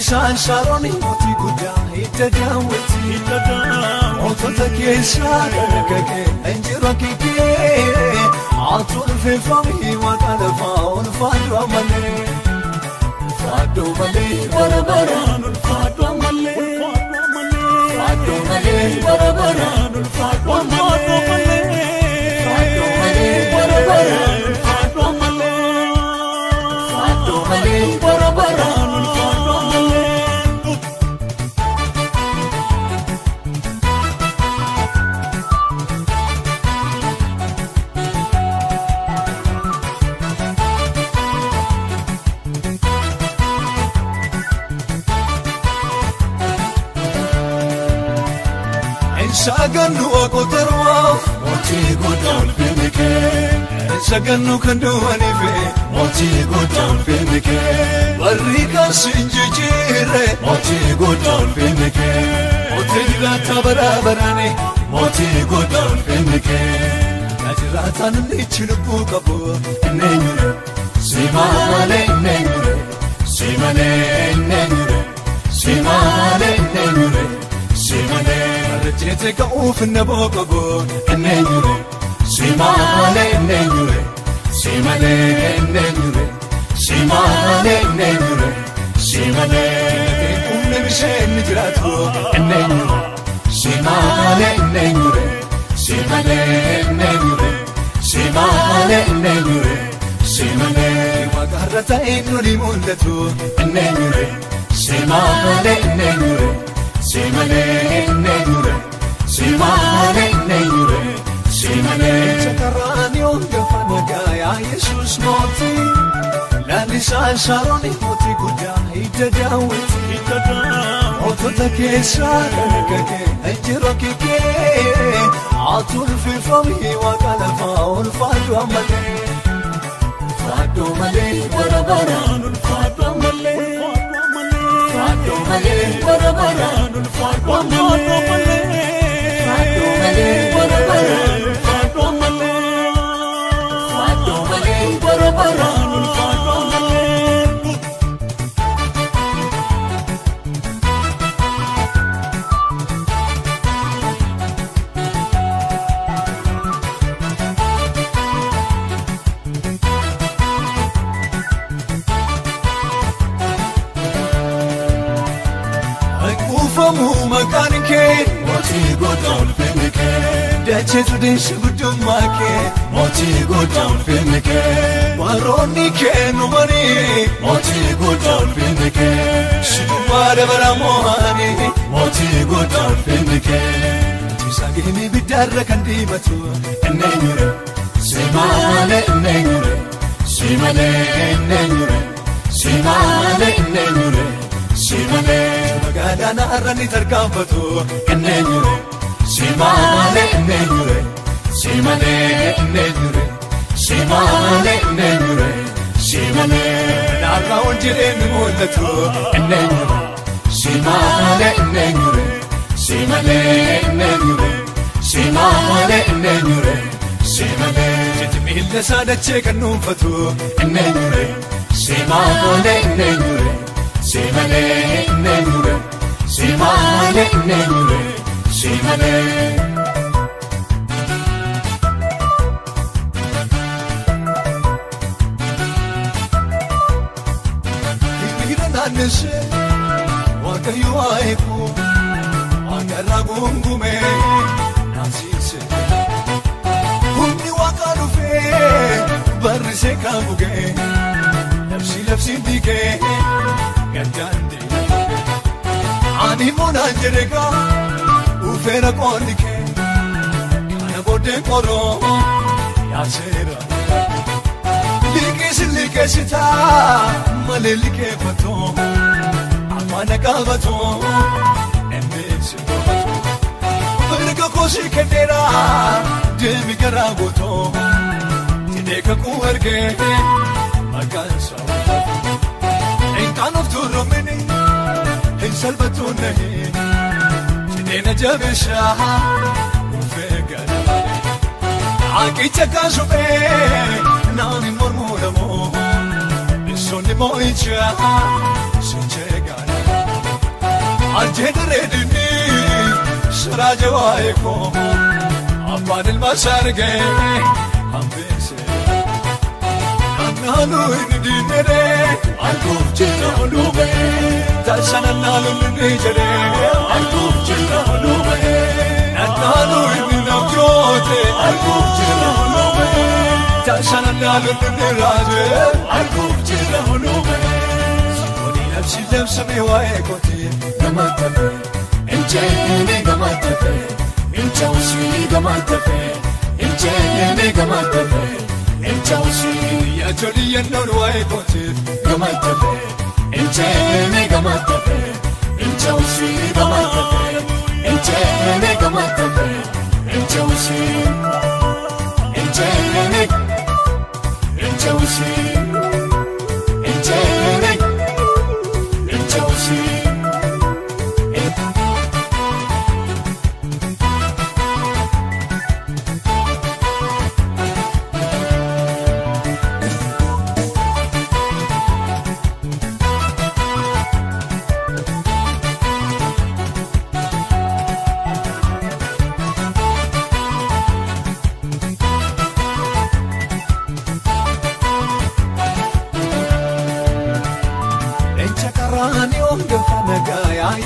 Lalisaan Sharoon mootii guddaa hidda daawwiti. Mootota keessaa kan akka kee injiru akikee. Ati ulfeeffamii waaqa lafaa ulfaadhu ammallee. Ulfaadhu malee bara baraan ulfaadhu ammallee. Ulfaadhu malee bara baraan ulfaadhu ammallee. Ulfaadhu malee bara baraan ulfaadhu ammallee. Ulfaadhu malee bara baraan ulfaadhu ammallee. Sagannu akotarwaaf mootii guddaa ulfinni kee. Sagannu kan du'aniif mootii guddaa ulfinni kee. Barri kan siin jijjiirre mootii guddaa ulfinni kee. Mootii jiraata bara baraani mootii guddaa ulfinni kee. Jiraataan inni lubbuu qabu inni eenyure si malee inni eenyure si malee inni eenyure si malee inni eenyure si malee. Jeete ka'uuf na boqogo inni eenyure si malee inni eenyure si malee inni eenyure si malee inni eenyure si malee. Humna bisheen ni jiraatu inni eenyure si malee inni eenyure si malee inni eenyure si malee inni eenyure si malee. Waaqarra ta'ee nuni mul'atu inni eenyure si malee inni eenyure. Si malee inni eenyure si malee inni eenyure si malee. Chakarraani hundafa nagaa yaa Yesuus mootii. Lalisaan Sharoon mootii guddaa hidda daawwiti. Mootota keessaa kan akka kee injiru akikee. Ati ulfeeffamii waaqa lafaa ulfaadhu ammallee. Ulfaadhu malee bara baraan ulfaadhu ammallee. Ulfaadhu malee bara baraan ulfaadhu ammallee. Ulfaadhu malee bara baraan ulfaadhu ammallee. Ulfaadhu malee bara baraan ulfaadhu ammallee. Kuufamu maqaan kee mootii guddaa ulfinni kee. Dacheetu deessi guddummaa kee mootii guddaa ulfinni kee. Baroonni kee numanii mootii guddaa ulfinni kee. Si duwwaa dabala moo'anii mootii guddaa ulfinni kee. Sageenii biddaarra kan diimatu inni eenyure si malee inni eenyure si malee inni eenyure si malee inni eenyure si malee. Magaalaan har'a ni tarkaanfatu inni eenyure si malee inni eenyure si malee inni eenyure si malee inni eenyure si malee. Naarraa ol jedhee ni mul'atu inni eenyure si malee inni eenyure si malee inni eenyure si malee inni eenyure si malee. Jechi miila isaa dachee kan dhuunfatu inni eenyure si malee inni eenyure. Si malee inni eenyure si malee inni eenyure si malee. Hiriira naannessee Waaqayyo haa eegu waaqarraa guungumee naasise. Humni waaqaa dhufee barrisee kan bugee labsii labsiin diigee. Gaddaan ani moonaan jedhegaa ufeera qonni kee kana booddee qoroo yaaseera. Liqeessi liqeessitaa malee liqeeffatoo afaan qabatoo embeesi to'atu. Mirga koosii kenneera deemi garaa gootoo jedhee kakuu ergee maqaan isaa ulfaatu. Kan of turumini hin salphatu nahi jedhee na jabeessaa ufee gara Aqicha kan suphee namni mormuu lamoo bisoonni moo'ichaa sinchee gara. Aljeedreedini siraaje waa'ee koo abbaan ilma isaa argee hambeesse. Nannaalu inni diinedee arguuf jira olubee tasanannaalu inni jedhee arguuf jira olubee nannaalu inni nabjoote arguuf jira olubee tasanannaalu inni raajee arguuf jira olubee. Labsi labsame waa'ee kooti gamatafe injeene gamatafe inchawsi gamatafe injeene gamatafe inchawsi yaajoli yennoon waa'ee kooti gamatafe injeene gamatafe inchawsi gamatafe injeene gamatafe inchawsi injeene inchawsi injeene Chelsea.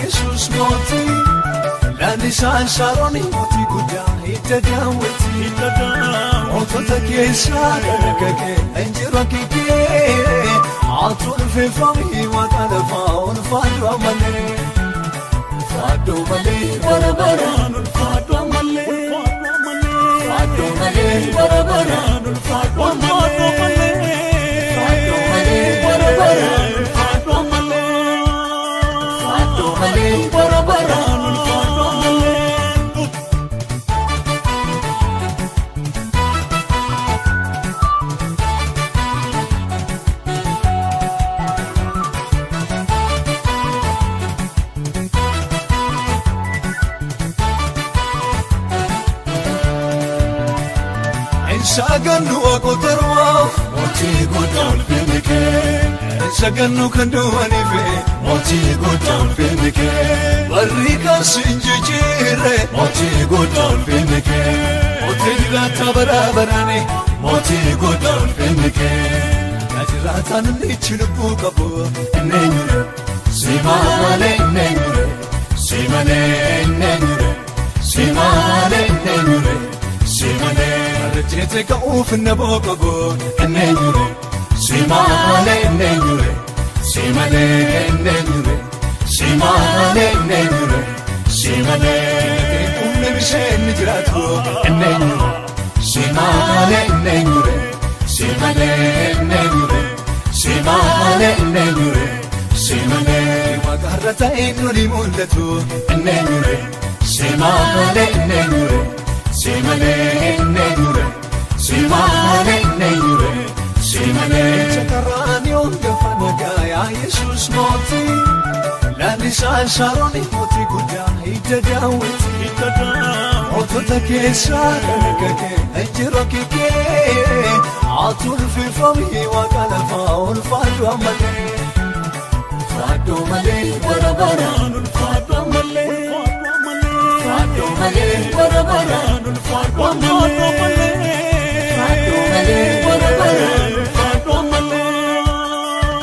Yesus mootii lalisaan Sharoon mootii guddaa hidda daawwiti mootota keessaa dargaggee injira kikee atu ulfeeffamii waaqa lafaa ulfaadhu malee ulfaadhu malee bara baraan ulfaadhu malee ulfaadhu malee bara baraan ulfaadhu malee ulfaadhu malee bara baraan ulfaadhu malee. Malee bara baraan ulfaadhu malee. Sagannu akotarwa mootii guddaa ulfinni kee. Sagannu kan duwwaniif mootii guddaa ulfinni kee. Barri kan siin jijjiirre mootii guddaa ulfinni kee. Mootii jiraata bara baraani mootii guddaa ulfinni kee. Jiraataan inni lubbuu qabu inni eenyure si malee inni eenyure si malee inni eenyure si malee inni eenyure si malee. Jeete ka'uuf na booqabu inni eenyure si malee inni eenyure si malee inni eenyure si malee inni eenyure si malee. Humna bisheen ni jiraatu inni eenyure si malee inni eenyure si malee inni eenyure si malee inni eenyure si malee. Waaqarra ta'ee nuni mul'atu inni eenyure si malee inni eenyure. Si malee inni eenyure si malee inni eenyure si malee. Chakaraan yoon gafa nagaa yaa Yesuus mootii lalisaan Sharoon mootii guddaa hidda daawwiti mootota keessaa dargaggee injira kikee atu ulfeeffamii waaqa lafaa ulfaadhu malee ulfaadhu malee bara baraan ulfaadhu malee. Ulfaadhu malee bara baraan ulfaadhu malee ulfaadhu malee bara baraan ulfaadhu malee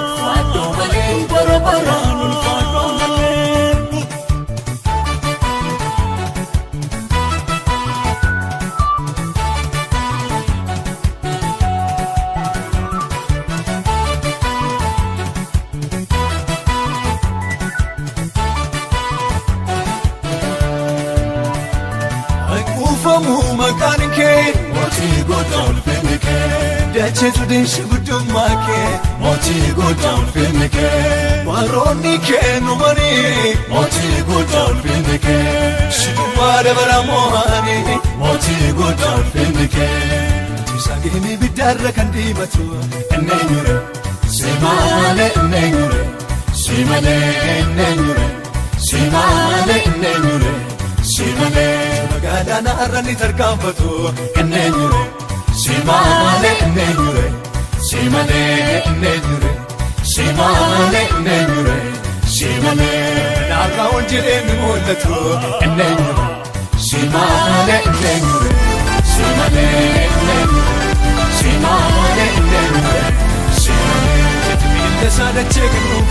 ulfaadhu malee bara baraan ulfaadhu malee. Maqaan kee mootii guddaa ulfinni kee. Dacheetu deessi guddummaa kee mootii guddaa ulfinni kee. Baroonni kee numanii mootii guddaa ulfinni kee. Sidumaa dabara moo'anii mootii guddaa ulfinni kee. Sageenii biddaarra kan diimatu inni eenyure si malee inni eenyure si malee inni eenyure si malee inni eenyure si malee. Magaalaan har'a ni tarkaanfatu inni eenyure si malee inni eenyure si malee inni eenyure si malee inni eenyure si malee. Naarraa ol jedhee nu mul'atu Inni eenyure si malee inni eenyure si malee inni eenyure si malee inni eenyure si malee. Miila isaa dachee kennu